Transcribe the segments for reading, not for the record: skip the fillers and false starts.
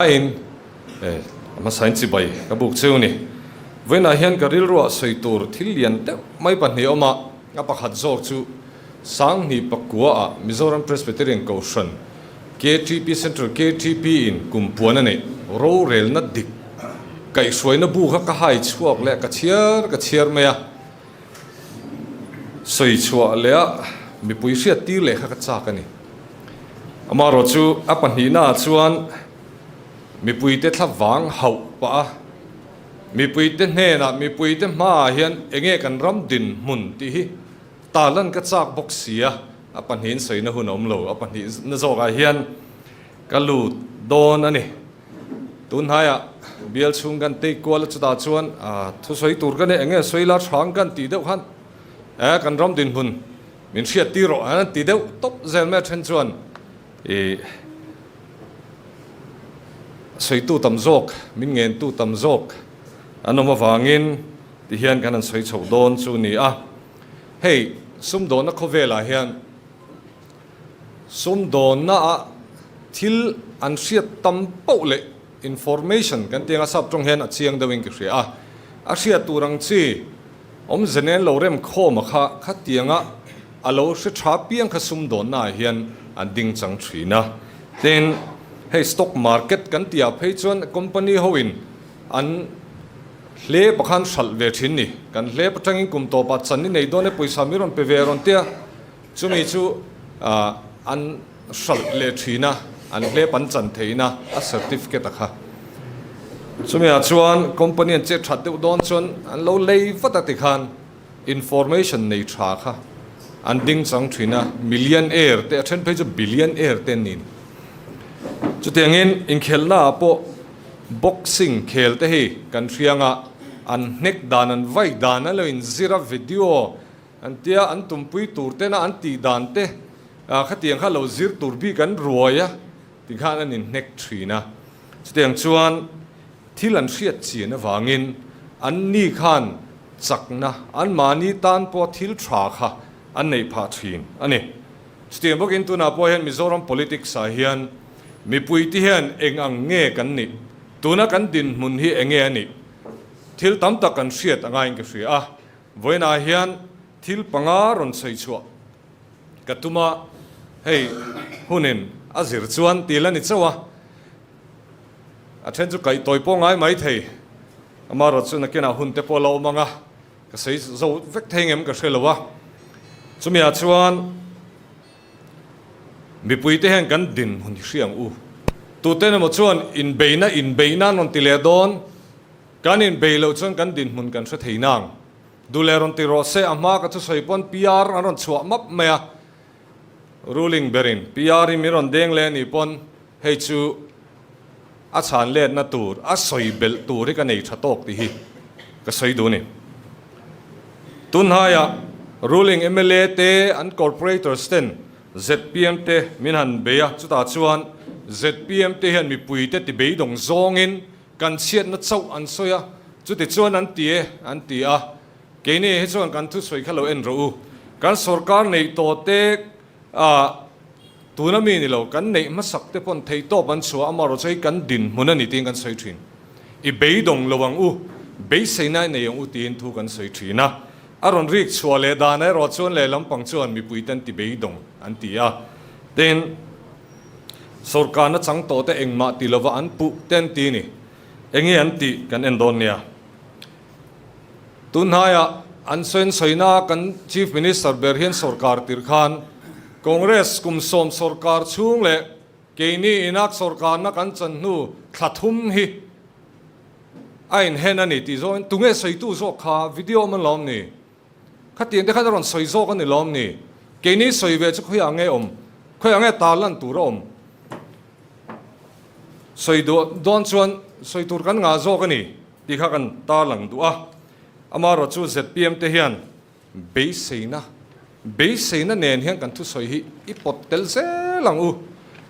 In e a hmasain chibai ka buk cheu ni. Vawiinah hian ka rilruah sawi tur thil lian deuh mai pahnih a awm a, a pakhat zawk chu Sanghnih Pakua ah Mizoram Presbyterian Kohhran KTP Central KTP in kum puan a neih rorelna dik kaihhruaina bu kha ka hai chhuak leh ka chhiar ka chhiar mai a, sawi chhuah leh a mipui hriat tir leh kha ka chak a ni. Amaherawh chu a pahnihnaah chuan mipuite thla vang hauh pah a, mipuite hnenah mipuite hmaah hian enge kan ram dinhmun tih hi talan ka chak bawk si a, a pahnihin sawina hun a awm lo, a pahnihna zawkah hian ka lut dawn a ni. Tunhnaiah bial chhung kan tei kual a chutah chuan thusawi tur ka nei enge sawi la hrang kan tih deuh khan kan ram dinhmun Min hriat tir rawh an ti deuh tawp zel mai a then chuan ih sawitu tam zawk min ngentu tam zawk an awm avangin ti hian kan han sawi chho dawn chu ni a. Hei sumdawnna khawvelah hian sumdawnna ah thil an hriat tam poh leh information kan tih anga sap tawng hian a chiang deuhin ka hria a, a hriat tur ang chi Awmze nen lo rem khawm a kha khatianga a lo hre tha piang kha sumdawnna ah hian an ding chang thin a. Tin, hei stock market kan tih ah phei chuan company ho in an hlep a khan hralh ve thin ni. Kan hlep atangin kum tawp ah chan i nei dawn e pawisa mi rawn pe ve rawn tia chumi chu an hralh leh thin a, an hlep an chan theihna a certificate a kha. Chumi ah chuan company an chet that deuh dawn chuan an lo lei vat a tikhan information nei tha kha an ding chang thin a, millionaire te a then phei chu billionaire te an ni. Chutiangin inkhelhna ah pawh boxing khel te hi kan hriang a, an hnek dan an vai dan an lo inzir a video An tia an tumpui tur tena an tih dan te khatiang kha lo zir tur bik an ruai a tikhan an inhnek thin a. Chutiang chuan thil an hriat chian avangin an ni khan chakna anmahni tan pawh thil tha kha an neih phah thin a ni. Chutiang bawkin tunah pawh hian Mizoram politics ah hian mipui te hian eng ang nge kan nih, tuna kan dinhmun hi eng nge a nih thil tam tak kan hriat a ngaiin ka hria a. Vawiinah hian thil panga rawn sawi chhuah ka tum a, hei hunin a zir chuan til a ni chauh a, a then chu kaih tawi pawh ngai mai thei, amaherawhchu chu nakinah hun te pawh la awm ang a, ka sawi zo vek thei ngem ka hre lo a, chumiah chuan mipui te hian kan din hun hi hria ang u, tuten emaw chuan inbeihna inbeihna an rawn ti leh dawn. Kan inbei loh chuan kan dinhmun kan hre thei nang. Duh leh rawn ti rawh se, a hma ka thusawi pawn PR an rawn chhuah map mai a. Ruling berin PR hi min rawn deng leh anih pawn hei chu a chhan letna tur, a sawi belh tur hi ka nei tha tawk tih hi ka sawi duh a ni. Tunhnaiah ruling mla te an corporators ten zpm te min han bei a, chutah chuan zpm te hian mipui te ti beidawng zawngin Kan chhiatna chauh an sawi a, chutichuan an ti e, an ti a. Keini hi chuan kan thusawi kha lo en rawh u. Kan sorkar neih tawh te ah tuna mi ni lo, kan neih hmasak te pawn theihtawp an chhuah amaherawhchu hei kan dinhmun a ni tiin kan sawi thin. I beidawng lo ang u, beiseina i nei ang u tiin thu kan sawi thin a. A rawn rik chhuah leh dan erawh chuan lehlam pang chuan mipuite an ti beidawng an ti a. Tin. Sorkarna chang tawh te engmah ti lova an puh te an ti ni. Enge an tih kan en dawn nia. Tunhnaiah an sawi sawina kan Chief Minister ber hian sorkar tir khan Congress kum sawm sorkar chhung leh keini inak sorkarna kan chan hnu thla thum hi a inhen a ni tih zawngin tunge sawitu zawk kha video awm an la awm ni. Khatiang te khan a rawn sawi zawk a ni lawm ni? Keini sawi ve chu khawiah nge awm? Khawiah nge tarlan tur a awm? Sawi duh dawn chuan sawi tur kan ngah zawk a ni tih kha kan tarlang duh a. Amaherawh chu zpm te hian beiseina, beiseina nen hian kan thusawi hi i pawt tel zel ang u.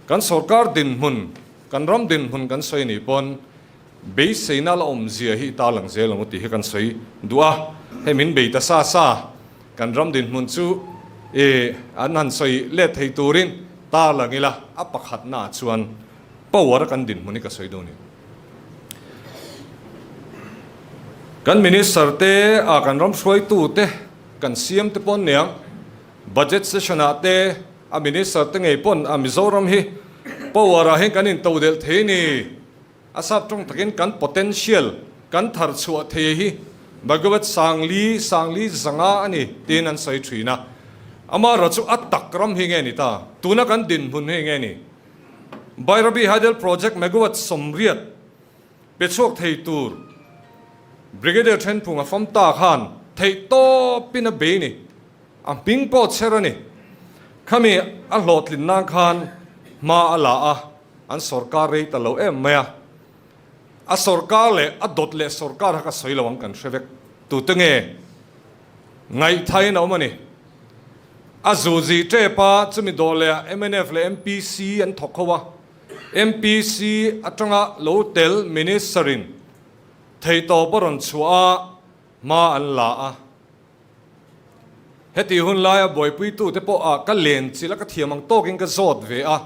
Kan sorkar dinhmun, kan ram dinhmun kan sawi nih pawn Beiseina la awmzia hi ta lang zel ang u tih hi kan sawi duh a, hei min bei ta sa sa, kan ram dinhmun chu i an han sawi let thei turin ta lang ila a pakhatnaah chuan. Power a kan dinhmun hi ka sawi dawn a ni. Kan Minister te ah kan ram hruaitu te kan siam te pawn niang Budget session ah te a Minister te ngei pawn a Mizoram hi power ah hian kan intodelh thei ni. A sap tawng takin kan potential kan thar chhuah thei hi Bhagavat Sangli, Sangli zanga a ni tiin an sawi thin a. Amaherawh chu a tak ram hi nge ni ta? Tuna kan dinhmun hi nge ni? Bairabi Hydel Project megawatt 80 pe chhuak thei tur Brigadier Thenphunga fam ta khan theih tawpin a bei ni. A hming pawh chher a ni. Khami a hlawhtlin nan khan hma a la a. An sorkar rei ta lo em mai a, a sorkar leh a dawt leh sorkar kha ka sawi lo ang kan hre vek. Tute nge ngaihthain a awm a ni. A zuzi tep a, chumi dawh leh ah mnf leh MPC an thawk ho a, MPC atanga lo tel Minister in theihtawp a rawn chhuah a, hma an la a. Heti hun laia buaipuitute pawh ah ka len chilh a, ka thiam ang tawkin ka zawt ve a.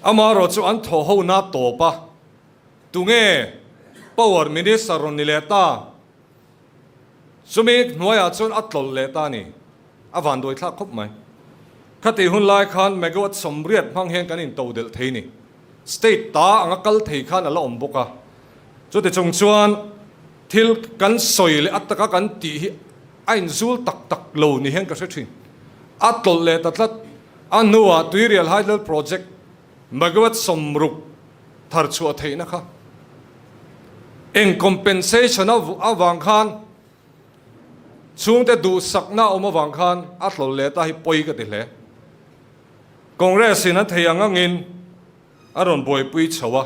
Amaherawh chu an thaw ho na tawp a, tunge Power Minister rawn ni leh ta? Chumi hnuaiah chuan a tlawlh leh ta a ni. A vanduai thlak khawp mai. Khati hun lai khan megawatt 80 hmang hian kan intodelh thei ni. State ta anga kal thei khan a la awm bawk a. Chuti chung chuan thil kan sawi leh a taka kan tih hi a inzul tak tak lo ni hian ka hre thin. A tlawlh leh ta tlat. A hnuah Tuirial Hydel Project megawatt 60 thar chhuah theihna kha eng compensation avang khan chhungte duhsakna a awm avang khan a tlawlh leh ta hi pawi ka ti hle. Congress in an thei ang angin a rawn buaipui chho a,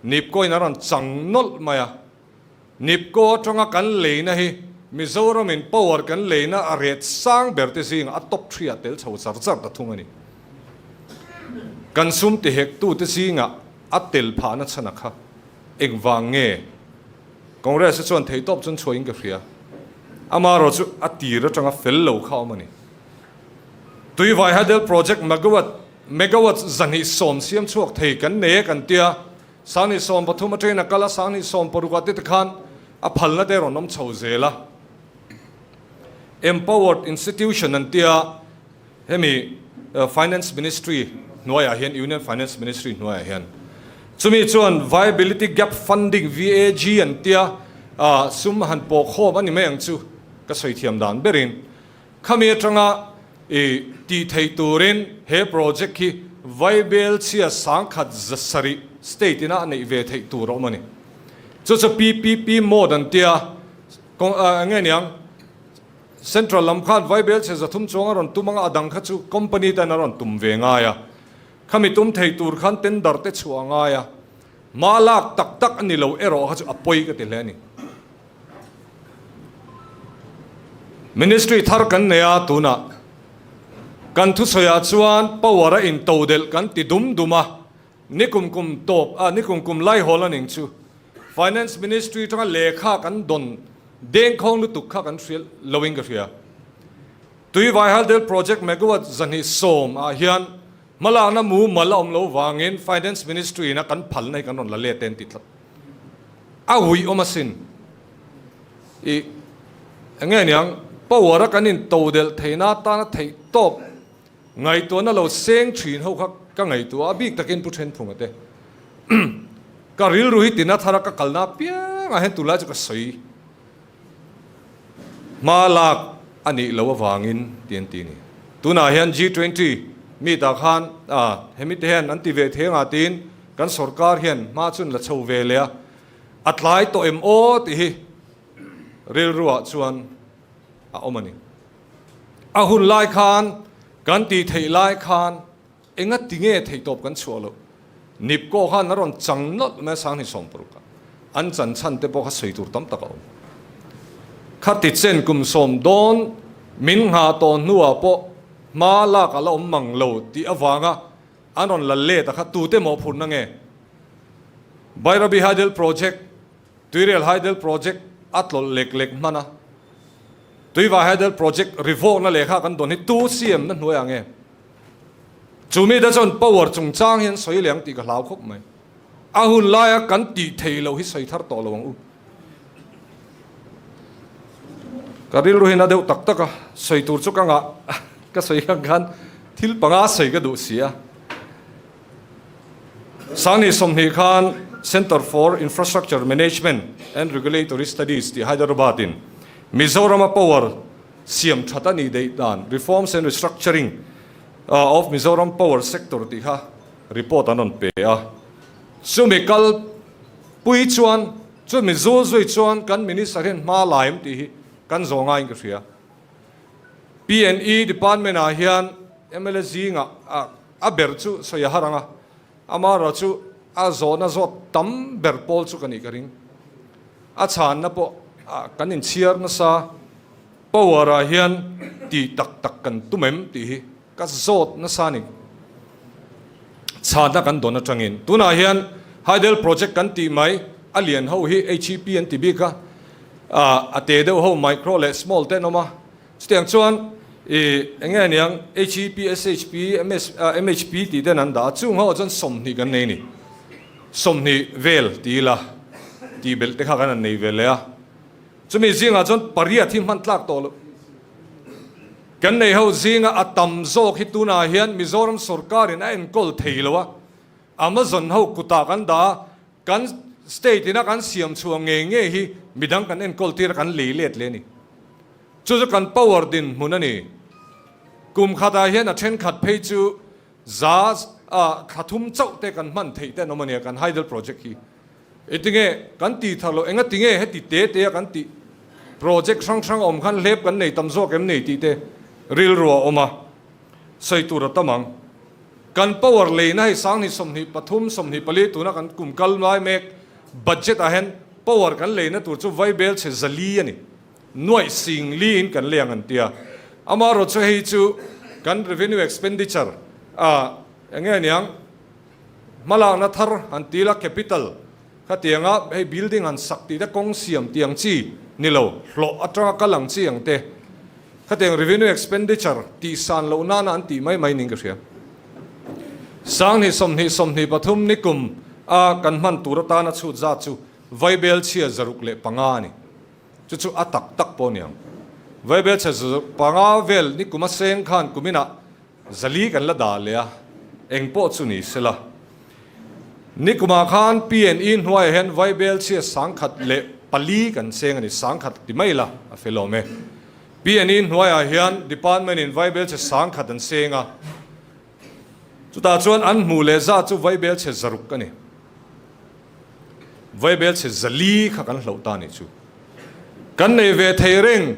Nipco in a rawn chang nawlh mai a. Nipco atanga kan leina hi Mizoram in power kan leina a ret sang ber te zingah a top three ah tel chho char char ta thung a ni. Kan sum ti hek tu te zingah a tel phahna chhan a kha engvang nge? Congress te chuan theihtawp chuan chhuahin ka hria. Amaherawh chu a tir atanga fel lo kha awm a ni. Tuivai Hydel Project megawatt megawatts 210 siam chhuak thei kan nei e kan tia, 2013 atangin a kal a, 2016 ah te te khan a phalna te rawn awm chho zel a. Empowered Institution an tia, hemi Finance Ministry hnuaiah hian, Union Finance Ministry hnuaiah hian chumi chuan Viability Gap Funding, VAG, an tia, sum han pawh khawm a ni mai ang chu ka sawi thiam dan berin. Khami atanga i tih theih turin he project hi Vaibel chhia 1107 state ina a neih ve theih tur a awm a ni. Chu chu PPP mode an tia, eng nge niang, Central lam khan Vaibel chhia 300 chuang a rawn tum anga a dang kha chu company ten a rawn tum ve ngai a. Khami tum thei tur khan tender te chhuah a ngai a. Hma lak tak tak a ni lo erawh kha chu a pawi ka ti hle a ni. Ministry thar kan nei a tunah kan thusawiah chuan power a intodelh kan ti dum dum a, nikum kum tawp a nikum kum laihawl a ning chu Finance Ministry atanga lehkha kan dawn dengkhawng lutuk kha kan hriat loin ka hria. Tuivai Hydel Project megawatt 210 ah hian hmalakna mumal a awm lo vangin Finance Ministry in a kan phalna hi kan rawn la let e an ti tlat. A uih awm asin. I enge niang power a kan in to delh theihna atana theih tawp ngaihtuahna lo seng thin ho kha ka ngaihtuah a bik takin Pu Thenphunga te ka rilru hi tina thara ka kalna apiang ah hian tunlai chu ka sawi hma lak a nih loh avangin ti an ti a ni. Tunah hian G20 meet ah khan hemi te hian an ti ve thei anga tiin Kan sorkar hian hma chun la chho ve leh a, a tlai tawh em aw tih hi rilruah chuan a awm a ni. A hun lai khan kan tih theih lai khan enga ti nge theihtawp kan chhuah loh? Nipko khan a rawn chang nawlh mai a 2016 ah. An chan chhan te pawh kha sawi tur tam tak a awm. Khati chen kum sawm dawn min nghah tawh hnuah pawh hma lak a la awm mang lo tih avanga An rawn la let a kha tute mawhphurhna nge? Bairabi Hydel Project, Tuirial Hydel Project a tlawlh lek lek hman a, Tuiva Hydel Project rivawkna lehkha kan dawn hi tu siamna hnuaiah nge? Chu mite chuan power chungchang hi an sawi leh ang tih ka hlau khawp mai. A hun laia kan tih theih loh hi sawi thar tawh lo ang u. Ka rilru hian a deuh tak tak a, sawi tur chu ka ngah ka sawi ang khan thil panga sawi ka duh si a. Sangni 20 khan Centre for Infrastructure Management and Regulatory Studies tih Hyderabad in Mizorama power siam that a nih daih dan Reforms and Restructuring of Mizoram Power Sector tih kha report an rawn pe a. Chumi kal pui chuan, chumi zul zui chuan kan Minister hian hma lai em tih hi kan zawh ngaiin ka hria. P&E Department ah hian mla zingah a ber chu sawi a har ang a, amaherawh chu a zawhna zawt tam ber pawl chu ka nih ka ring. A chhanna pawh kan inchhiar nasa, power ah hian tih tak tak kan tum em tih hi ka zawt nasa a ni. Chhanna kan dawn atangin tunah hian Hydel project kan tih mai a lian ho hi HEP an ti bik a, a te deuh ho micro leh small te an awm a, chutiang chuan ih eng nge niang HEP, SHP, MS, MHP tih ten an dah a, chung ho ah chuan 20 kan nei a ni, 20 vel ti ila tih belh te kha kan han nei ve leh a, chumi zingah chuan pariat hi hman tlak tawh loh. Kan nei ho zinga a tam zawk hi tunah hian Mizoram sorkarin a enkawl thei lo a, Amazon ho kutah kan dah a, kan state ina kan siam chhuah ngei ngei hi midang kan enkawl tir a kan lei let leh a ni. Chu chu kan power dinhmun a ni. Kum khatah hian a thenkhat phei chu za thla thum chauh te kan hman theih te an awm a nia kan hydel project hi. Engtinge kan tih thar loh, engatinge heti te te a kan tih project hrang hrang a awm khan hlep kan nei tam zawk em nei tih te rilru a awm a, sawi tur a tam ang. Kan power leina hei 20 23 24 tuna kan kum kal lai mek budget ah hian power kan leina tur chu vaibel chhe 400 a ni. Nuaih sing li in kan lei ang an tia. Amaherawhchu chu hei chu kan revenue expenditure ah enge aniang Hmalakna thar han ti la capital khatianga hei building han sak tih te kawng siam tih ang chi ni lo, hlawh atanga kal ang chi ang te khatiang revenue expenditure tih san loh nana an tih mai mai niin ka hria. 20 20 23 nikum a kan hman tur atana chhut zat chu vaibel chhia 605 a ni. Chu chu a tak tak pawh a ni ang. Vaibel chhia 605 vel nikum a seng khan kuminah 400 kan la dah leh a, eng pawh chu ni sela. Nikumah khan PNE hnuaiah hian Vaibel chhia 1004 kan cheng a ni, 1000 ti mai la a fel awm e. PNE hnuaiah hian Department in Vaibel chhe 1000 an seng a, chutah chuan an hmuh leh zat chu Vaibel chhe 600 a ni. Vaibel chhe 400 kha kan hloh ta nih chu. Kan nei ve thei reng,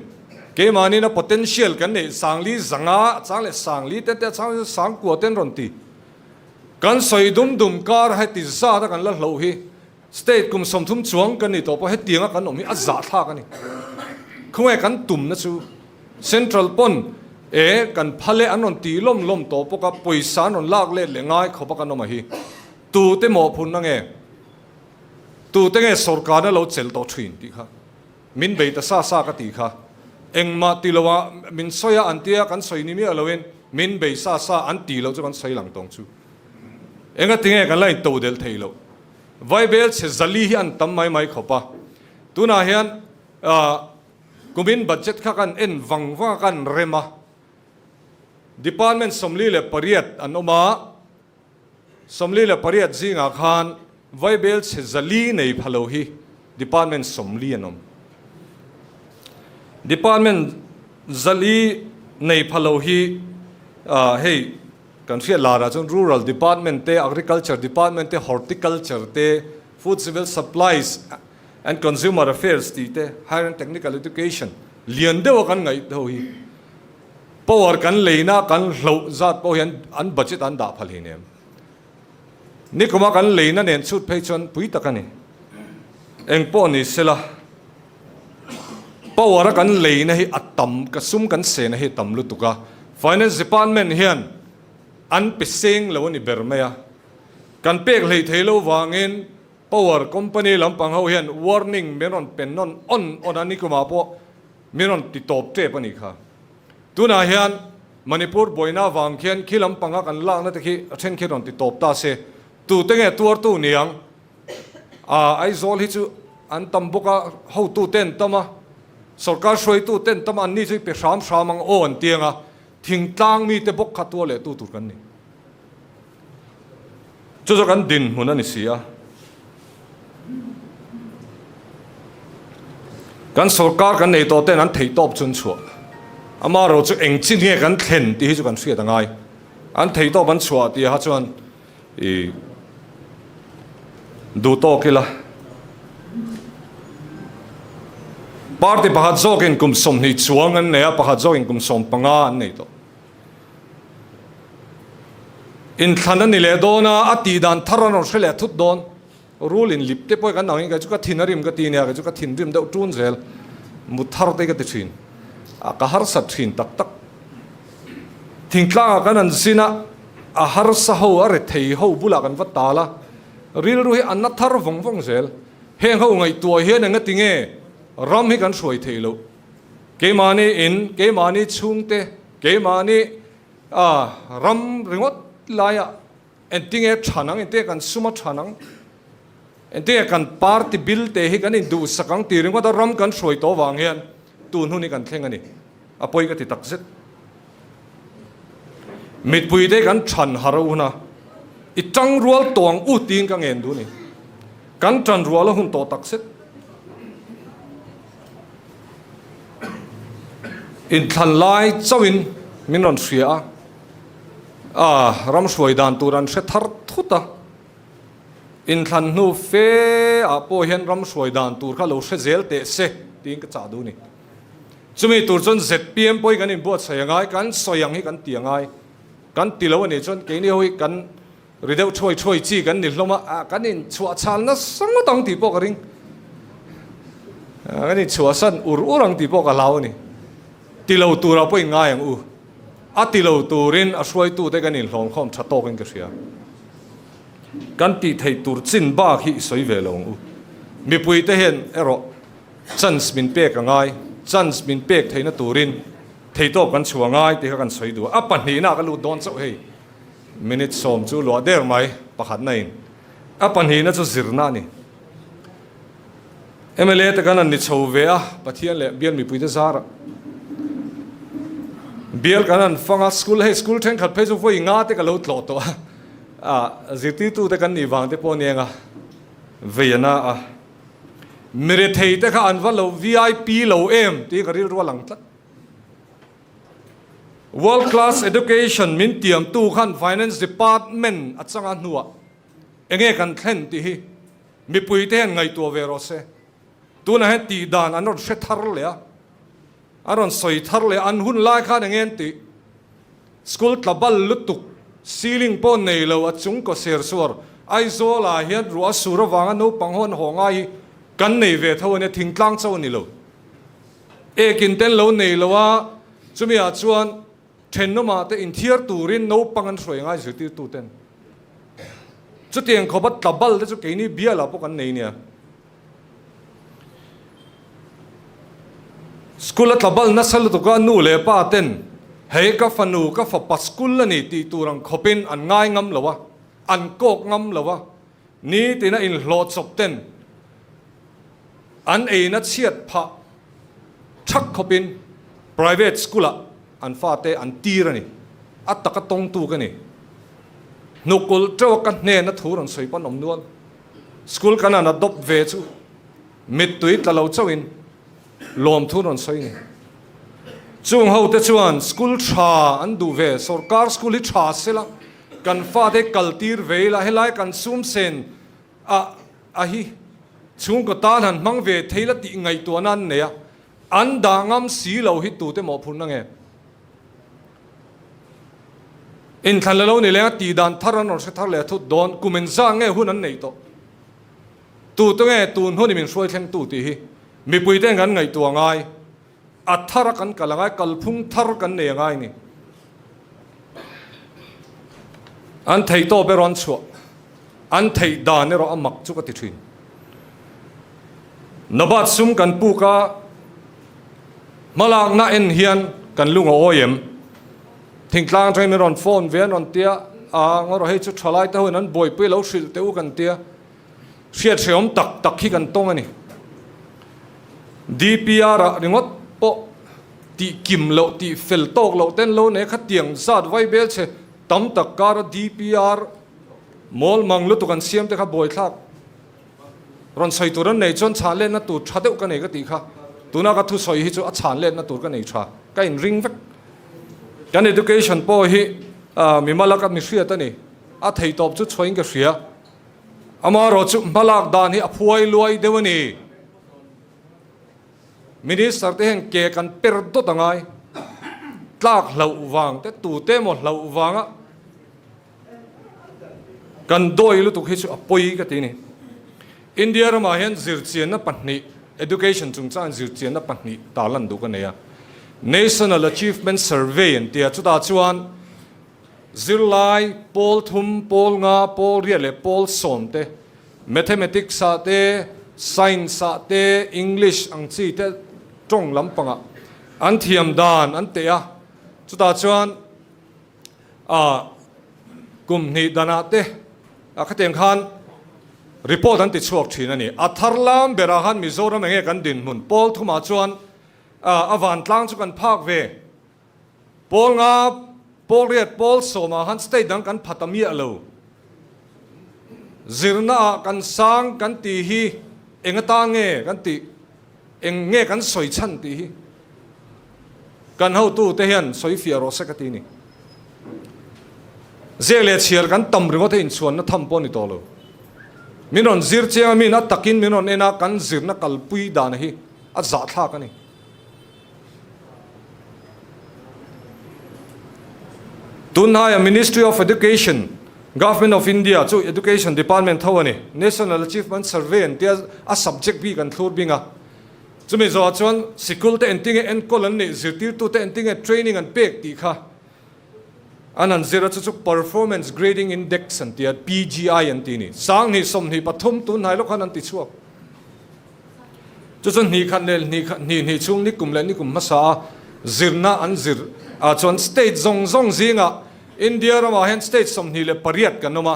keimahniin a potential kan neih 40 500 chang leh 40 ten te a chang 90 ten rawn ti. Kan sawi dum dum kar heti zat a kan la hloh hi state kum 30 chuang kan ni tawh pawh hetianga kan awm hi a zahthlak a ni. Khawnge kan tumna chu central pawn e kan phal e an rawn ti lawm lawm tawh bawk a, pawisa an rawn lak let leh ngai khawp a kan awm a hi. Tute mawhphurhna nge? Tute nge sorkarna lo chelh tawh thin tih kha min bei ta sa sa ka tih kha engmah ti lo a min sawi a an tia kan sawi ni miah loin min bei sa sa an ti loh chu kan sawi lang tawng chu engati nge kan la in to delh thei loh Vaibel chhe 400 hi an tam mai mai khawp a tunah hian kumin budget kha kan en vang vang a kan rem a department 48 an awm a. 48 zingah khan Vaibel chhe 400 nei pha lo hi Department 40 an awm. Department 400 nei pha lo hi hei kan hriat larah chuan Rural Department te, Agriculture Department te, Horticulture te, Food Civil Supplies and Consumer Affairs tih te, Higher and Technical Education lian deuha kan ngaih ho hi. Power kan leina kan hloh zat pawh hian an budget an dah phal hinem. Nikuma kan leina nen chhut phei chuan pui tak a ni. Eng pawh ni sela power a kan leina hi a tam ka sum kan sena hi a tam lutuk a. Finance department hian an pe seng lo a ni ber mai a. Kan pek hlei thei lo vangin power company lampang ho hian warning min rawn pe nawn awn awn a nikuma pawh Min rawn ti tawp tep a nih kha. Tunah hian Manipur buaina avang khian khi lampanga kan lakna te khi a then khi rawn ti tawp ta se. Tute nge tuartu niang? Aa Aizawl hi chu an tam bawk a, hotu te an tam a, sorkar hruaitu te an tam a, anni chu i pe hram hram ang aw an ti ang a, thingtlang mite bawk kha tuar leh tu tur kan ni. Chu chu kan dinhmun a ni si a. Kan sorkar kan nei tawh ten an theih tawp chu an chhuah. Amaherawh chu eng chin nge kan thlen tih hi chu kan hriat a ngai. An theih tawp an chhuah tih ah chuan i duh tawk ila. Party pakhat zawkin kum 20 chuang an nei a, pakhat zawkin kum 15 an nei tawh. Inthlan a ni leh dawn a, a tih dan thar an rawn hre leh thut dawn. Rul in lip te pawh kan ang in kei chu ka thin a rim ka ti nia, kei chu ka thinrim deuh ṭun zel. Mut thar te hi ka ti ṭhin. A ka harsat ṭhin tak tak. Thingtlangah kan han zin a, a harsa ho, a rethei ho bulah kan va tal a, rilru hi a na thar vawng vawng zel. Heng ho ngaihtuah hian engati nge ram hi kan hruai theih loh? Keimahni in, keimahni chhungte, keimahni ram ringawt laiah Engtinge than ang, engtinge kan sum a than ang, engtinge kan party bill te hi kan induhsak ang tih ringawt a ram kan hruai tawh vang hian tun hun hi kan thleng a ni. A pawi ka ti tak zet. Mipui te kan than har a hun a, i tang rual tawh ang u tiin ka ngen duh a ni. Kan tan rual a hun tawh tak zet. Inthlan lai chauhin min rawn hria a. A ram hruai dan tur an hre thar thut a, inthlan hnu fe ah pawh hian ram hruai dan tur kha lo hre zel teh se tiin ka chah duh a ni. Chumi tur chuan zpm pawh hi kan inbuatsaih a ngai, kan sawi ang hi kan ti a ngai, kan ti lo a nih chuan keini ho hi kan ri deuh thuai thuai chi kan ni hlawm a, kan inchhuahchhal nasa ngawt ang tih pawh ka ring, kan inchhuahsan ur ur ang tih pawh ka hlau a ni. Ti lo turah pawh in ngai ang u. A ti lo turin a hruaitute kan inhlawmkhawm tha tawkin ka hria. Kan tih theih tur chin bak hi i sawi ve lo ang u. Mipuite hian erawh chance min pek a ngai, chance min pek theihna turin theitawp kan chhuah ngai tih kha kan sawi duh a. A pahnihna ka lut dawn chauh hei. Minute sawm chu luah der mai pakhatna in. A pahnihna chu zirna a ni. Mla te kan an ni chho ve a, Pathian leh bial mipuite zarah bial kan an fang a, school hei school thenkhat phei chu vawi nga te ka lo tlawh tawh a, ah zirtirtu te kan nih vang te pawh aniang a, vei a na a, mirethei te kha an va lo vip lo em tih ka rilru a lang tlat. World class education min tiamtu khan finance department a changa hnuah enge kan thlen tih hi Mipuite hian ngaihtuah ve rawh se. Tunah hian tih dan an rawn hre thar leh a, an rawn sawi thar leh a, an hun lai khan eng nge an tih? School tla bal lutuk, ceiling pawh nei lo, a chung kaw ser suar, Aizawlah hian ruah a sur avanga naupang ho an haw ngai hi kan nei ve tho a nia, thingtlang chauh a ni lo. Ekin te an lo nei lo a, chumi ah chuan thenawmah te inthiar turin naupang an hruai ngai zirtirtuten. Chutiang khawpa tla bal te chu keini bialah pawh kan nei nia. School a tla bal nasa lutuk a, nu leh pa ten hei ka fanu ka fapa school a ni tih tur ang khawpin an ngai ngam lo a, an kawk ngam lo a, nitina inhlawh chawp ten an eina chhiat phah thak khawpin private school ah An fate an tir a ni. A taka tawngtu ka ni. Hnukulh teuh a ka hnena thu rawn sawi pawn awm nual. School kan han adopt ve chu mittui tla lo chauhin lawmthu rawn sawi ni. Chung ho te chuan school tha an duh ve, sorkar school hi tha sela kan fate kal tir ve ila helai kan sum sen a a hi chhungkaw tan han hmang ve thei la tih ngaihtuahna an nei a. An dah ngam si lo hi tute mawhphurhna nge? Inthlan la lo ni leng a tih dan thar an rawn hre thar leh a thut dawn kum engzah nge hun an neih tawh? Tute nge tun hun i min hruai thleng tu tih hi mipui ten kan ngaihtuah ngai, a thar a kan kal a ngai, kalphung thar kan nei a ngai ni. An theihtawp erawh an chhuah. An theih dan erawh a mak chu ka ti thin. Nabat sum kan puk a, hmalakna en hian kan lung a awi em? Thingtlang atangin min rawn phone ve an rawn tia, a ngaw rawh hei chu thalai te hoin an buaipui lo hrilh teh u kan tia. Hriat hrehawm tak tak hi kan tawng a ni. DPR ah ringawt pawh tih kim loh, tih fel tawk loh ten lo nei khatiang zat vai bel che tam tak kara DPR mawl mang lutuk an siam te kha buaithlak rawn sawi tur an nei chuan chhan letna tur tha deuh ka nei ka tih kha tuna ka thusawi hi chu a chhan letna tur ka nei tha ka inring vek. Kan education pawh hi mimal a ka mi hriat a ni, a theihtawp chu chhuahin ka hria. Amaherawh chu hmalak dan hi a phuai luai deuh a ni. Minister te hian ke kan per dawt a ngai. Tlak hlauh vang te tute emaw hlauh vanga kan dawi lutuk hi chu a pawi ka ti a ni. India ramah hian zirchianna pahnih, education chungchang zirchianna pahnih tarlan duh ka nei a. National Achievement Survey an ti a, chutah chuan Zirlai, pawl thum, pawl nga, pawl riat leh pawl sawm te, Mathematics ah te, Science ah te, English ang chi te tawng lampangah an thiam dan an teh a, chutah chuan ah kum hnih danah te ah khatiang khan report an ti chhuak thin a ni. A thar lam berah khan Mizoram enge kan dinhmun pawl thumah chuan ah a vantlang chu kan phak ve. Pawl nga, pawl riat, pawl sawmah khan state dang kan pha ta miah lo. Zirna ah kan sang kan tih hi eng atan nge kan tih, eng nge kan sawi chhan tih hi kan hotu te hian sawi fiah rawh se ka ti ni. Ziak leh chhiar kan tam ringawt hi inchhuanna tham pawh a ni tawh lo. Min rawn zir chiang a, min a takin min rawn en a, kan zirna kalpui dan hi a zahthlak a ni. Tunhnaia Ministry of Education, Government of India chu Education Department tho a ni. National Achievement Survey an tia a subject bik an thlur bing a. Chumi zawhah chuan sikul te entinge enkawl an nih, zirtirtu te entinge training an pek tih kha an han zir a, chu chu Performance Grading Index an tia, PGI an ti a ni. 20 23 tunhnai lawk khan an ti chhuak. Chu chu hnih khat leh hnih khat hnih hnih chhung nikum leh nikum hmasa a zirna an zir ah chuan state zawng zawng zingah India ramah hian state 28 kan awm a,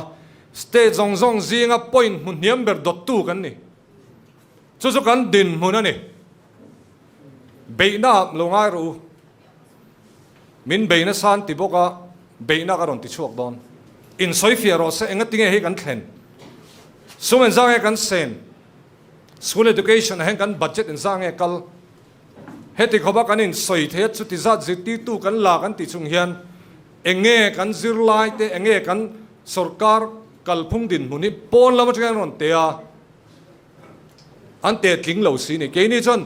state zawng zawng zinga point hmu hniam ber dawttu kan ni. Chu chu kan dinhmun a ni. Beihna ah lo ngai rawh u. Min bei nasa an ti bawk a, beihna ka rawn ti chhuak dawn. Insawi fiah rawh se, engatinge hei kan thlen? Sum engzah nge kan sen? School education ah hian kan budget engzah nge kal? Heti khawpa kan insawi thei a, chuti zat zirtirtu kan la kan tih chung hian enge kan zirlai te, enge kan sorkar kalphung dinhmun hi pawn lam atangin an rawn teh a, An teh tling lo si ni. Keini chuan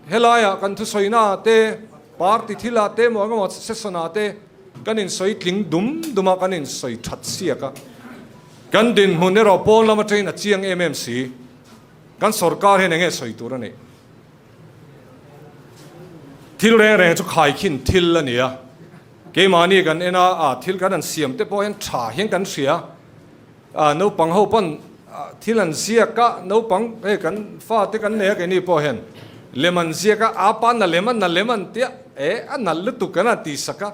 helaiah kan thusawina te, party thilah te emaw engemaw session ah te kan insawi tling dum dum a, kan insawi that siak a. Kan dinhmun erawh pawn lam atangin a chiang em em si. Kan sorkar hian enge sawi tur a neih? Thil reng reng chu khaikhin thil a ni a. Keimahni kan en a, a thil kan han siam te pawh hian tha hian kan hria. A naupang ho pawn thil an ziak a, naupang hei kan fate kan nei a keini pawh hian lem an ziak a, a pa na lem a na lem an tia e a nalh lutuk kan han tihsak a,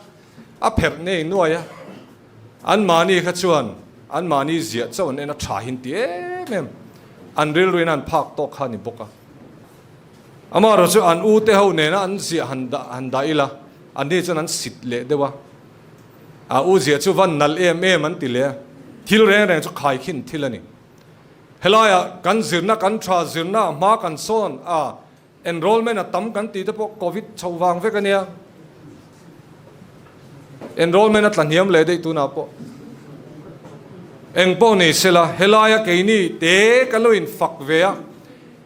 a pherh nei nuai a, anmahni kha chuan anmahni ziah chauh an en a tha hin ti em em, an rilruin an phak tawk kha a ni bawk a. Amaherawh chu an u te ho nena an ziah han dah han dah ila anni chuan an sit leh deuh a. A u zia chu van nalh em em an ti leh a, thil reng reng chu khaikhin thil a ni. Helaiah kan zirna kan tha zirna hma kan sawn a, enrollment a tam kan tih te pawh covid chho vang vek a nia. Enrollment a tla hniam leh daih tunah pawh. Eng pawh ni sela, helaia keini te kan lo infak ve a,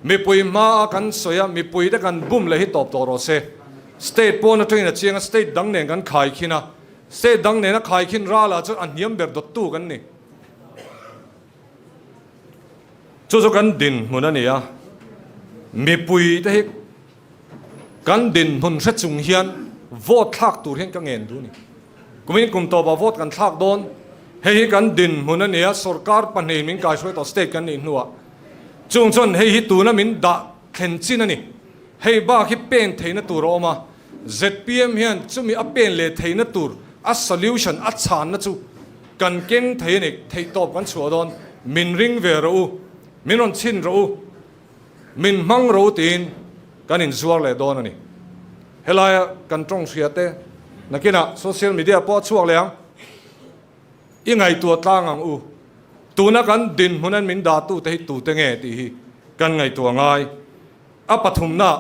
mipui hmaa kan sawi a, mipui te kan bum leh hi tawp tawh rawh se. State pawn atangin a chiang a, state dang nen kan khaikhin a, state dang nena khaikhin ralah chuan a hniam ber dawttu kan ni. Chu chu kan dinhmun a ni a, mipui te hi kan dinhmun hre chung hian vote thlak tur hian ka ngen duh a ni. Kumin kum tawpah vote kan thlak dawn, hei hi kan dinhmun a ni a, sorkar pahnihin min kaihruai tawh state kan nih hnuah chung chuan hei hi tuna min dah thlen chin a ni. Hei bak hi pen theihna tur a awm a, zpm hian chumi a pen leh theihna tur a solution a chhanna chu kan keng thei a ni, theihtawp kan chhuah dawn, min ring ve rawh u. Min rawn chhin rawh u, min hmang rawh u tiin kan inzuar leh dawn a ni. Helaia kan tawng hria te nakinah social media pawh a chhuak leh ang. I ngaihtuah tlang ang u. Tuna kan dinhmun an min dahtute hi tute nge tih hi kan ngaihtuah ngai. A pathumna,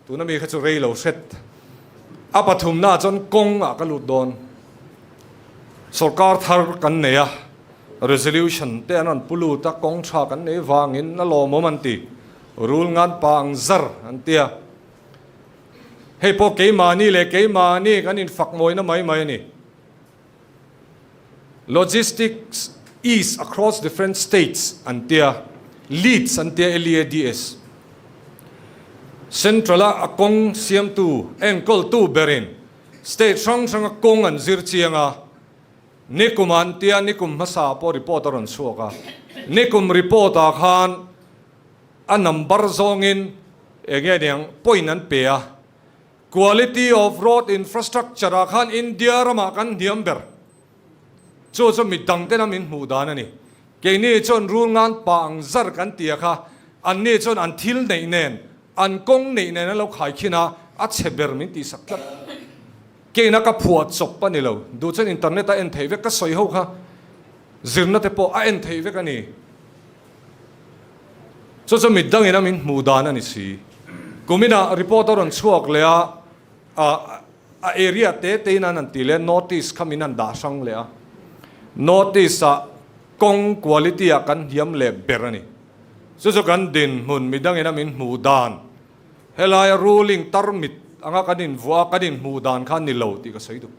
tuna mi kha chu rei lo hret. A pathumna chuan kawng ah ka lut dawn. Sorkar thar kan nei a, resolution te an rawn pu lut a, kawng tha kan nei vangin a lawmawm an ti. Rul ngan pa ang zar an tia. Hei pawh keimahni leh keimahni kan infak mawina mai mai a ni. Logistics is across different states an tia, LEADS an tia, L-E-A-D-S. Central-a a kawng siamtu, enkawltu berin state hrang hranga kawng an zir chiang a, nikum an tia, nikum hmasa pawh report a rawn chhuak a, nikum report-ah khan a number zawngin eng nge niang point an pe a, Quality of road infrastructure ah khan India ramah kan hniam ber. Chu chu mi dang tena min hmuh dan a ni. Keini chuan rul ngan pa ang zar kan tia kha, anni chuan an thil neih nen, an kawng neih nen an lo khaikhin a, a chhe ber min tihsak tlat. Keina ka phuah chawp a ni lo. Duh chuan internet a en theih vek, ka sawi ho kha zirna te pawh a en theih vek a ni. Chu chu mit dangin a min hmuh dan a ni si. Kuminah report a rawn chhuak leh a, a area te tein an han ti leh a, notice kha min han dah hrang leh a. Notice ah kawng quality ah kan hniam leh ber a ni. Chu chu kan dinhmun midangin a min hmuh dan, helaia ruling tarmit anga kan invuah a, kan inhmuh dan kha a ni lo tih ka sawi duh.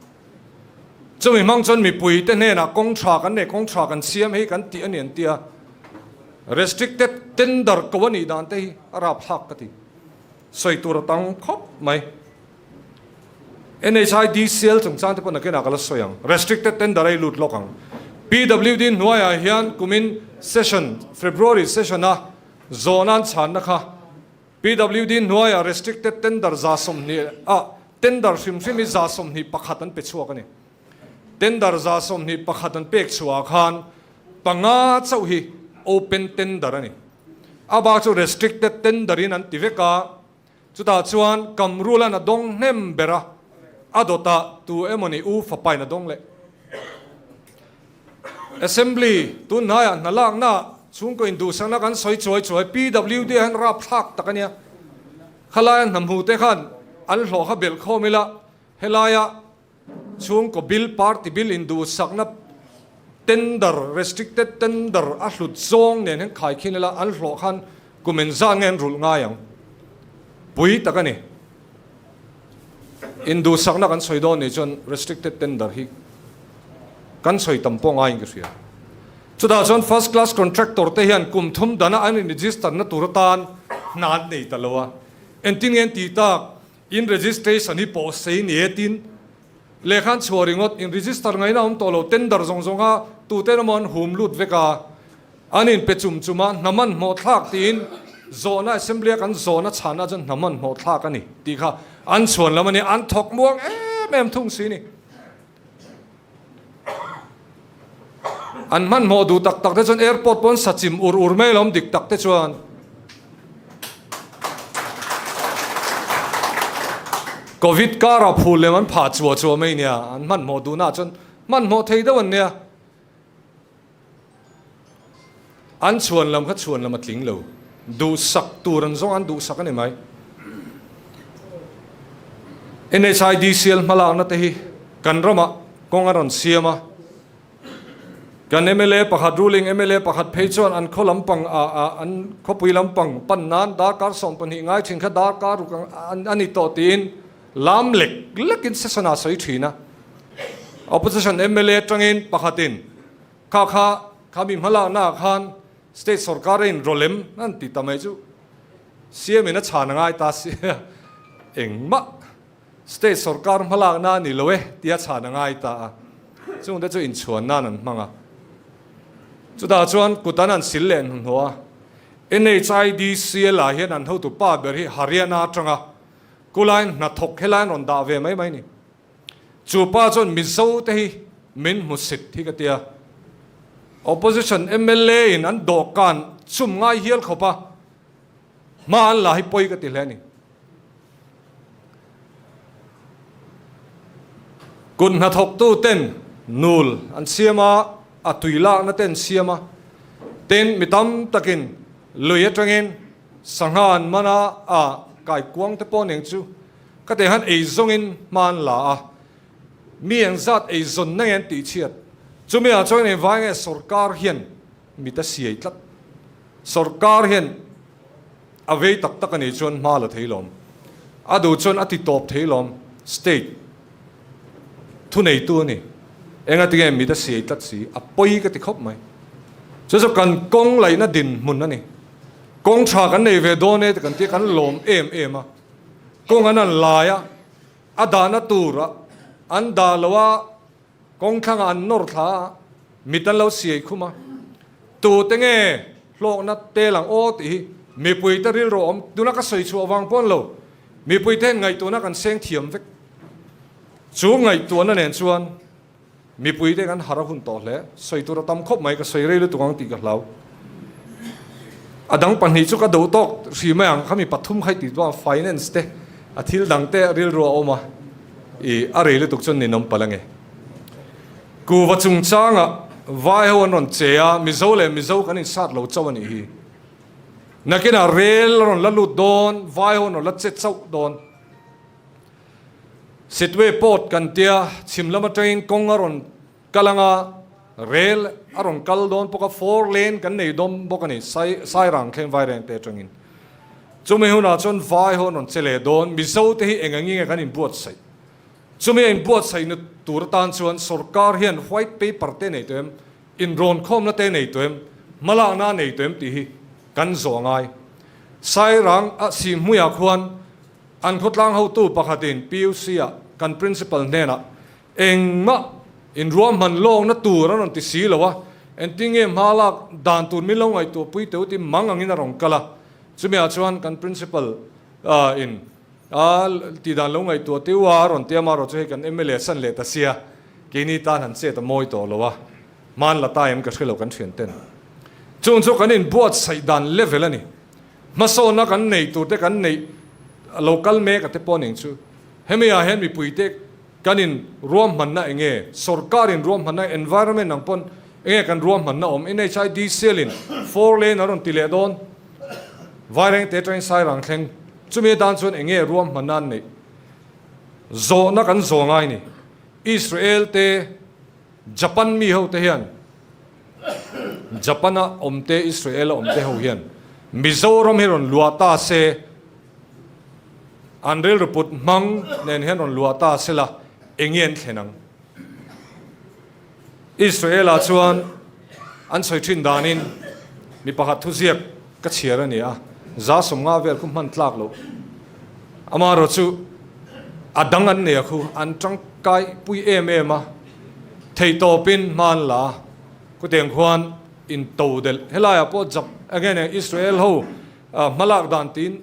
Chumi hmang chuan mipuite hnenah kawng tha kan nei, kawng tha kan siam hei kan tih a ni an ti a. Restricted tender ko a nih dan te hi a rapthlak ka ti. Sawi tur a tam khawp mai. NHIDCL chungchang te pawh nakinah ka la sawi ang. Restricted tender a i lut lawk ang. PWD hnuaiah hian kumin session, February session a zawhna an chhanna kha PWD hnuaiah restricted tender 120 ah tender hrim hrim hi 121 an pe chhuak a ni. Tender 121 an pek chhuah ah khan panga chauh hi open tender a ni. A bak chu restricted tender in an ti vek a, chutah chuan Kamrula'n a dawng hnem ber a, a dawtah tu emawni U Fapain a dawng leh. Assembly tun hnaiah hna lakna chhungkaw induhsakna kan sawi chuai chuai PWD ah hian rapthlak tak a nia. Khalaia hna hmu te khan an hlawh kha belh khawm ila helaia chhungkaw bill party bill induhsakna tender restricted tender a hlut zawng nen hian khaikhin ila an hlawh khan kum engzat nge an rulh ngai ang pui tak a ni. Induhsakna kan sawi dawn nih chuan restricted tender hi kan sawi tam pawh ngaiin ka hria. Chutah chuan first class contractor te hian kum thum dana an in register na tur atan hna an nei ta lo a. Engtin nge an tih tak? In registration hi pawh sei ni e tin lehkha an chhuah ringawt, in register ngaihna a awm tawh lo, tender zawng zawng a tute emaw an hum lut vek a. An inpe chum chum a, hna hmanhmawh thlak tiin zawhna assembly a kan zawhna chhanna chuan hna hmanhmawh thlak a ni tih kha an chhuan lam a ni, an thawk muang em em thung si ni. An hmanhmawh duh tak tak te chuan airport pawn sa chim ur ur mai alawm dik tak te chuan. Covid karah phul lem an phah chuah chuah mai nia, an hmanhmawh duhnaah chuan hmanhmawh thei deuh an nia. An chhuan lam kha chhuan lam a tling lo. Duhsak tur an zawng an duhsak a ni mai. NHIDCL hmalakna te hi kan ramah kawng a rawn siam a. Kan mla pakhat, ruling mla pakhat phei chuan an khaw lampang ah ah an khawpui lampang pan nan darkar 12 ngai thin kha darkar ruk a ni tawh tiin lam lek lekin session ah sawi thin a. Opposition mla atangin pakhatin Kha kha kha mi hmalakna ah khan state sorkar a inrawlem an ti ta mai chu CM in a chhan a ngai ta si a, engmah state sorkar hmalakna a ni lo e tia chhan a ngai ta a, chungte chu inchhuan nan an hmang a. Chutah chuan kut an han sil leh hnuhnawh a, NHIDCL ah hian an hotu pa ber hi Haryana atanga kulaiin hnathawk helaiin rawn dah ve mai mai ni. Chu pa chuan Mizo te hi min hmusit hi ka tia. Opposition mla in an dawhkan chum ngai hial khawp a, hma an la hi pawi ka ti hle a ni. Kut hnathawktu ten nul an siam a, a tui lakna te an siam a, tin mi tam takin lui atangin sangha an man a, a kaikuang te pawh nen chu ka tih han ei zawngin hma an la a, mi engzat ei zawn na nge an tih chhiat, chumi ah chuan engvai nge sorkar hian mit a siai tlat, sorkar hian. A vei tak tak a nih chuan hma la thei lawm. A duh chuan a ti tawp thei lawm. State thuneitu a ni. Enga tinge mit a siai tlat si? A pawi ka ti khawp mai. Chu chu kan kawng laihna dinhmun a ni. Kawng tha kan nei ve dawn e ti kan tia kan lawm em em a. Kawng an han lai a, a dahna tur a an dah lo a, Kawng thlangah an nawr thla a, mit an lo siai khum a. Tute nge hlawkna tel ang aw tih hi mipuite rilru a awm. Tuna ka sawi chhuah vang pawh an lo. Mipuite hian ngaihtuahna kan seng thiam vek. Chu ngaihtuahna nen chuan mipuite kan har a hun tawh hle. Sawi tur a tam khawp mai, ka sawi rei lutuk ang tih ka hlau. A dang pahnih chu ka duh tawk hri mai ang, khami pathum kha i tih duah ang, finance te, a thil dang te rilru a awm a. I a rei lutuk chuan ninawm palh ange. Kuva chungchangah vai ho an rawn che a, Mizo leh Mizo kan insat lo chauh a nih hi. Nakinah rel a rawn la lut dawn, vai ho an rawn la che chauh dawn. Sitwe Port kan tia, chhim lam atangin kawng a rawn Kal anga rel a rawn kal dawn bawk a, four lane kan nei dawm bawk a ni, Sairang thleng Vaireng te atangin. Chumi hunah chuan vai ho an rawn che leh dawn, Mizo te hi eng ang nge kan inbuatsaih? Chumi a inbuatsaihna tur atan chuan sorkar hian white paper te nei tawh em, inrawnkhawmna te nei tawh em, hmalakna a nei tawh em tih hi kan zawh a ngai. Sairang a Sihhmuiah khuan an khawtlang hotu pakhatin PUC-ah kan principal hnenah Engmah inruahman lawkna tur a rawn ti si lo a, engtin nge hma lak dan tur min lo ngaihtuah pui teu ti mang angin a rawn kal a. Chumi ah chuan kan principal in a tih dan lo ngaihtuah teu a, a rawn ti a, amaherawh chu hei kan mla san leh ta sia, keini tan han chet a mawi tawh lo a, hman la ta em ka hre lo kan thian ten. Chung chu kan inbuatsaih dan level a ni. Hmasawnna kan nei tur te kan neih lo kal mek a te pawh ning chu. Hemi ah hian mipuite Kan in ruahmanna eng nge? Sorkar in ruahmanna environment ang pawn eng nge kan ruahmanna awm? NHIDCL in four lane a rawn ti leh dawn. Vairengte atangin Sairang thleng. Chumi atan chuan eng nge ruahmanna an neih? Zawhna kan zawh ngai ni. Israel te, Japan mi ho te hian, Japan a awm te, Israel a awm te ho hian Mizoram hi rawn luah ta se, An rilru put hmang nen hian rawn luah ta sela, enge an thlen ang? Israel-ah chuan an sawi thin danin mi pakhat thuziak ka chhiar a ni a, 150 vel khu hman tlak loh. Amaherawh chu a dang an nei a khu an tangkai pui em em a, theihtawpin hma an la a, khutiang khuan intodelh helaiah pawh Jap enge nen Israel ho Hmalak dan tiin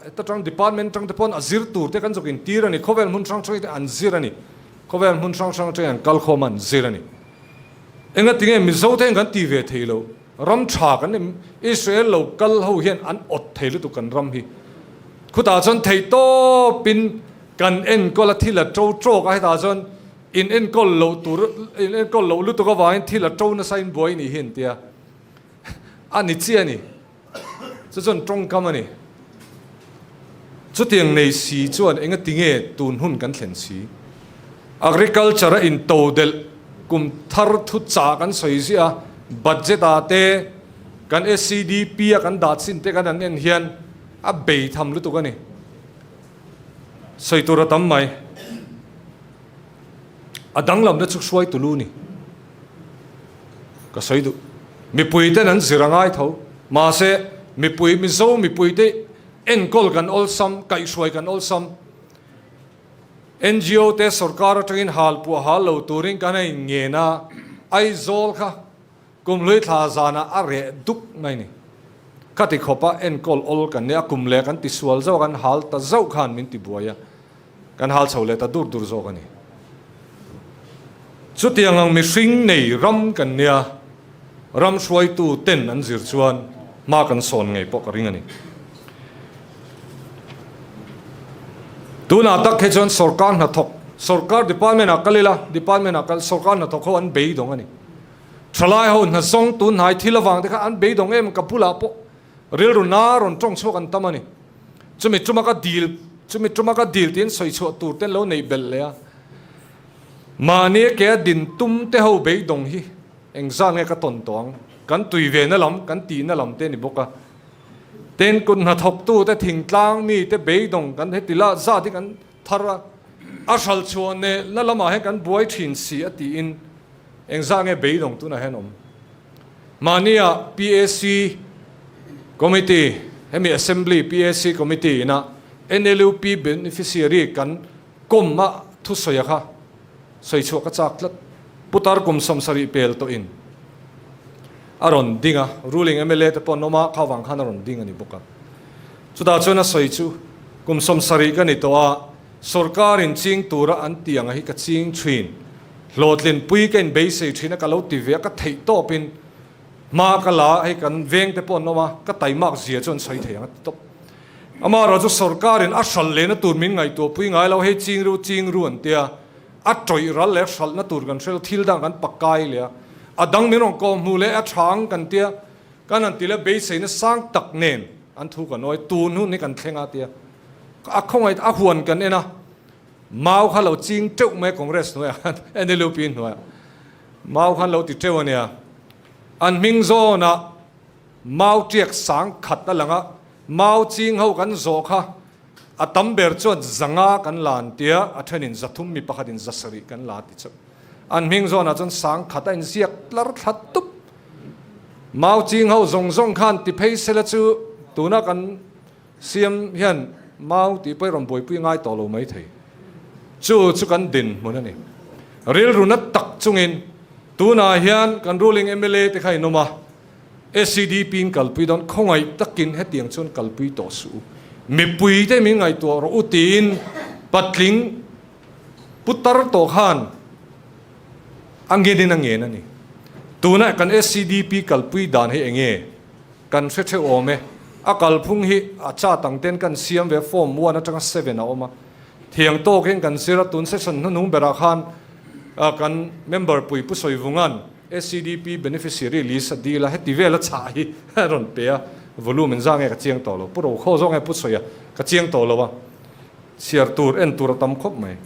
heta tang department tang te pawn a zir tur te kan zawk in tir a ni. Khawvel hmun hrang hrang te an zir a ni. Khawvel hmun hrang hrang atangin an kal khawm a an zir a ni. Enga tinge Mizo te hian kan ti ve thei lo. Ram tha kan ni. Israel lo kal ho hian an awt thei lutuk kan ram hi. Khutah chuan theih tawp in kan enkawl a thil a to tawk a hetah chuan in enkawl loh tur in enkawl loh lutuk avangin thil a to nasa in buai nih hi an tia. A ni chiah a ni. Chu chuan tawngkam a ni. Chutiang nei si chuan enga tinge tun hun kan thlen si? Agriculture a intodelh kum thar thu chah kan sawi ziah a, budget ah te, kan SCDP a kan dah chin te kan han en hian a bei tham lutuk a ni. Sawi tur a tam mai. A danglamna chu hruai tulu ni. Ka sawi duh. Mipui ten an zir a ngai tho. Mahse, mipui, Mizo mipui te enkawl kan awlsam, kaihhruai kan awlsam. NGO te sorkar atangin hal puah hal lo turin kan a inngen a, Aizawl kha Kum hlui thla zanah a reh duk mai ni. Ka ti khawp a, enkawl awl kan nia, kum leh kan ti sual zauh a, kan hal ta zauh khan min ti buai a, kan hal chho leh ta dur dur zawk a ni. Chutiang ang mihring nei ram kan nia, ram hruaitu ten an zir chuan. Hma kan sawn ngei pawh ka ring a ni. Tunah tak hi chuan sorkar hnathawk, sorkar department ah kal ila, department ah kal, sorkar hnathawk ho an beidawng a ni. Thalai ho hna zawng tun hnai thil avang te kha an beidawng em ka bulah pawh rilru na rawn tawng chhuak an tam a ni. Chumi tuma ka dil, chumi tuma ka dil tiin sawi chhuah tur te an lo neih belh leh a. Mahni a ke a din tum te ho beidawng hi Engzah nge ka tawn tawh ang? Kan tui ve na lam, kan tih na lam te a ni bawk a. Tin, kut hnathawktu te, thingtlang mi te beidawng kan heti la zat hi kan thar a, a hral chhuah neh na lamah hian kan buai thin si a tiin engzah nge beidawng tunah hian awm? Mahnia PAC Committee, hemi Assembly PAC Committee ina NLUP beneficiary kan kawm a thusawi a kha, Sawi chhuah ka chak tlat. Putar kum 70 pel tawhin a rawn ding a, ruling mla te pawh an awm a, kha vang khan a rawn ding a ni bawk a. Chutah chuan a sawi chu, Kum 70 ka ni tawh a, sorkarin ching tura an tih ang hi ka ching thin. Hlawhtlinpui ka inbeisei thin a, ka lo ti ve a, ka theih tawpin hma ka la a, hei kan veng te pawh an awm a, ka taimak zia chu an sawi thei ang a ti tawp. Amaherawh chu sorkarin a hralh lehna tur min ngaihtuahpui ngai lo, hei ching ru ching ru an tia, a tawih ral leh hralhna tur kan hre lo, thil dang kan pakai leh a, a dang min rawn kawh hmuh leh a tha ang kan tia, kan han ti leh beiseina sang tak nen an thu kan awi, tun hun hi kan thleng a tia, a khawngaih a huan kan en a, mau kha lo ching teuh mai Congress hnuaiah khan NLUP hnuaiah mau khan lo ti teuh a nia, an hming zawnah Mau tiak sang khat a lang a, mau ching ho kan zawh kha a tam ber chuan zanga kan la an tia, a thenin zathum mi pakhatin zasarih kan la ti chauh. An hming zawnah chuan sang khat a inziak tlar thla tup. Mau ching ho zawng zawng khan ti phei sela chu tuna kan Siam hian mau tih pawh i rawn buaipui ngai tawh lo mai thei. Chu chu kan dinhmun a ni. Rilru na tak chungin tunah hian kan ruling mla te kha in awm a, SCDP in kalpui dawn khawngaih takin hetiang chuan kalpui tawh suh u. Mipui te min ngaihtuah rawh u tiin patling putar tawh khan a ngenin a ngen a ni. Tunah kan SCDP kalpui dan hi eng nge? Kan hre theuh awm e. A kalphung hi a chat ang ten kan siam ve form one atanga seven a awm a. Thiang tawkin kan zir a, tun session hnuhnung berah khan kan member pui Pu Sawivunga'n SCDP beneficiary list a dil a, heti vel a chhah hi a rawn pe a, volume in za nge ka chiang tawh lo. Pu Rokhaw zawk nge Pu Sawia ka chiang tawh lo a, chhiar tur en tur a tam khawp mai.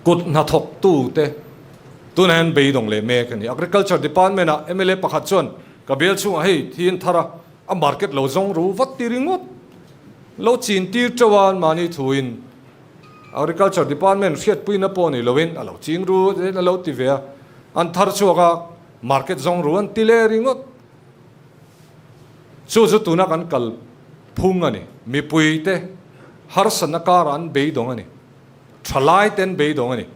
Kut hnathawk tu te tunah hian beidawng leh mek a ni. Agriculture department ah mla pakhat chuan Ka bel chungah hei thi an thar a, a market lo zawng ru vat ti ringawt. Lo chin tir teuh a mahni thuin Agriculture Department hriatpuina pawh ni loin a lo ching ru a lo ti ve a, an thar chhuak a, market zawng ru an ti leh ringawt. Chu chu tuna kan kal phung a ni. Mipuite harsatna karah an beidawng a ni. Thalai ten beidawng a ni.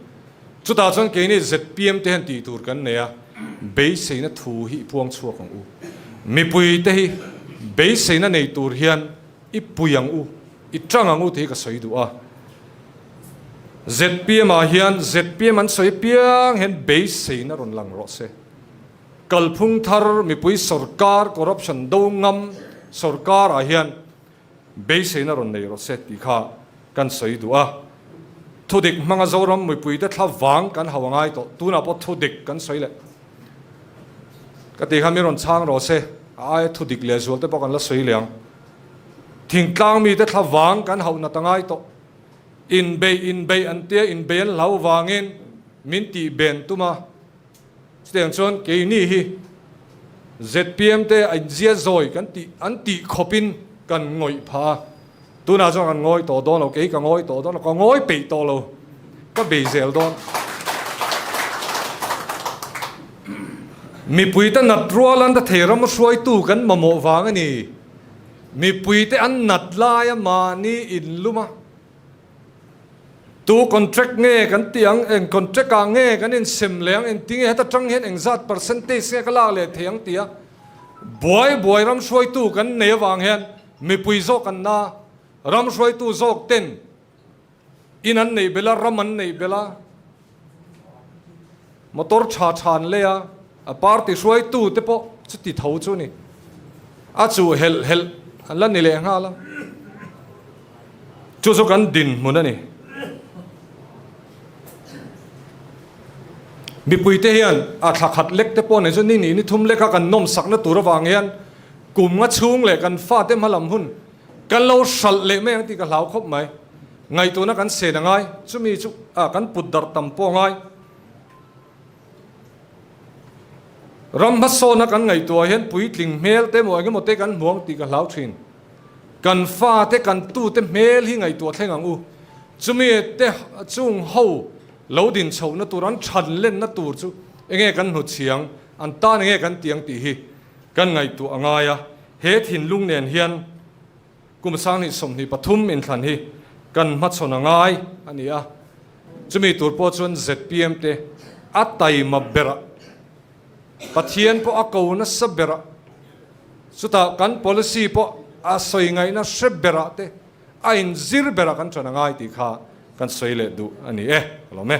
Chutah chuan keini zpm te hian tih tur kan nei a, beiseina thu hi i puang chhuak ang u. Mipui te hi beiseina nei tur hian i pui ang u, i tang ang u tih hi ka sawi duh a. Zpm ah hian zpm an sawi piang hian beiseina rawn lang rawh se. Kalphung thar mipui sorkar corruption do ngam sorkar ah hian Beiseina rawn nei rawh se tih kha kan sawi duh a. Thudik hmanga Zoram mipuite thla vang kan hau a ngai tawh. Tunah pawh thudik kan sawi leh. Ka tih kha mi rawn chhang rawh se, a aia thudik leh zual te pawh kan la sawi leh ang. Thingtlang mite thla vang kan hauh nat a ngai tawh. Inbeih inbeih an tia, inbeih an hlau vangin min tih ben tum a. Chutiang chuan keini hi zpm te a inzia zawi kan tih an tih khawpin kan ngawih phah a, tunah chuan kan ngawi tawh dawn lo, kei ka ngawi tawh dawn lo, ka ngawi peih tawh lo, ka bei zel dawn. Mipuite nat rual an ta thei ram hruaitu kan mamawh vang a ni. Mipuite an nat laia mahni inlum a. Tu contract nge kan tih ang, eng contract ah nge kan insem leh ang, engtinge heta tang hian engzat percentage nge ka lak leh thei ang tia buai buai ram hruaitu kan nei avang hian mipui zawk an na, ram hruaitu zawk ten in an neih belh a, ram an neih belh a. Motor tha tha an lei a, a party hruaitu te pawh chuti tho chu a ni. A chuh helh helh an la ni leh nghal a. Chu chu kan dinhmun a ni. Mipuite hian a thla khat lek te pawh nei chu ni ni ni thum leka kan nawmsakna tur avang hian kum nga chhung leh kan fate hma lam hun kan lo hralh leh mai ang tih ka hlau khawp mai. Ngaihtuahna kan sen a ngai, chumi chu kan put darh tam pawh a ngai. Ram hmasawna kan ngaihtuah hian puitling hmel te emaw engemaw te kan hmu ang tih ka hlau thin. Kan fate, kan tute hmel hi ngaihtuah thleng ang u. Chumi te chung ho lo din chhohna tur, an than lenna tur chu enge kan hnu chhiang, an tan enge kan tiang tih hi kan ngaihtuah a ngai a. He thinlung nen hian Kum 2023 inthlan hi kan hmachhawn a ngai a ni a, chumi tur pawh chuan zpm te a taima berah, Pathian pawh a ko nasa berah, chutah kan policy pawh a sawi ngaihna hre berah te a inzir berah kan ṭan a ngai tih kha kan sawi leh duh a ni e. Ka lawm e.